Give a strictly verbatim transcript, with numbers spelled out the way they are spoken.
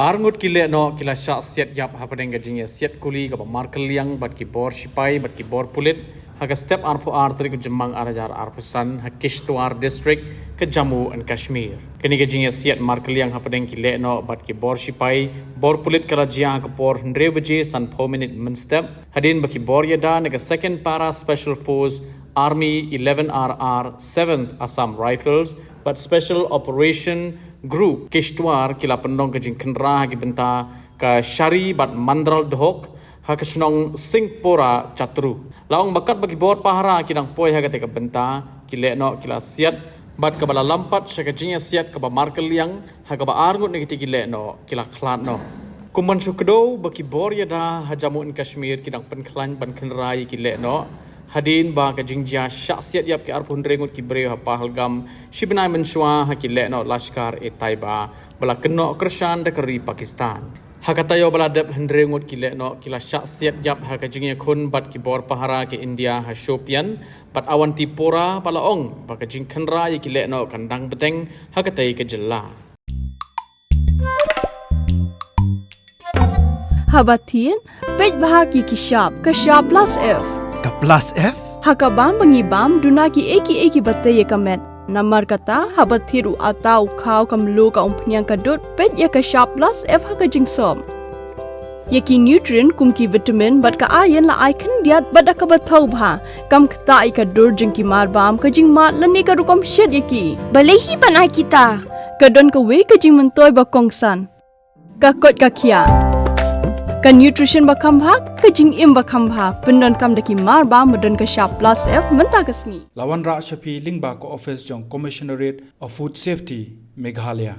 Arngut ki lehnoh ki la shah siat ïap hapdeng ka jingïasiat kuli kaba markylliang bad ki bor shipai bad ki bor pulit ha ka step arphew ar tarik u Jymmang ar hajar arphew san ha Kishtwar District ka Jammu and Kashmir. Kane ka jingïasiat markylliang hapdeng ki lehnoh bad ki bor shipai bor pulit ka la jia ha ka por hynriew baje sanphew minit mynstep, hadien ba ki bor ïada na ka Second Para Special Force, Army eleven R R, Seventh Assam Rifles bad Special Operation Group Kishtwar ki la pynlong ka jingkhynra ha ki bynta ka Shari bad Mandral Dhok ha ka shnong Singhpora Chatru. La ong ba katba ki bor pahara ki dang poi ha kata ka bynta, ki lehnoh ki la siat bad kaba la lampat sha ka jingïasiat kaba markylliang ha kaba arngut na kitei ki lehnoh ki la khlad noh. Kum ban shu kdew ba ki bor ïada ha Jammu and Kashmir ki dang pynkhlaiñ ban khynra ïa ki lehnoh, hadien ba ka jingjia shah siat ïap ki arphew hynriew ngut ki briew ha Pahalgam shi bnai mynshuwa ha ki lehnoh Lashkar-e-Taiba ba la kynnoh kyrshan da ka ri Pakistan. Ha ka taïew ba la dep, hynriew ngut ki lehnoh ki la shah siat ïap ha ka jingïakhun bad ki bor pahara ka India ha Shopian bad Awantipora, ba la ong ba ka jingkhynra ïa ki lehnoh kan dang bteng ha katei ka jylla. Haba thied, peit bha ïa ki shap, ka shap plus F. Ka plus F? Ha ka bam ba ngi bam, duna kiei kiei kiba tei ïa ka met. Namar kata, haba thied u atta, u khaw, ka mluh, ka umphniang, ka dud, peit ïa ka shap plus F ha ka jingsop. Ïa ki nutrient kum ki vitamin bad ka iron la ai khyndiat bad da kaba thaw bha. Kam ktah ïa ka dur jong ki marbam, ka jingmad lane ka rukom shet ïa ki. Balei hi ban ai kita? Ka don kawei ka jingmyntoi ba kongsan. Ka koit ka khiah. Ka nutrition ba kham bha, ka jingim ba kham bha. Pyndonkam da ki marbam ba don ka shap plus F mynta ka sngi. La wanrah sha phi lyngba ka office jong Commissionerate of Food Safety, Meghalaya.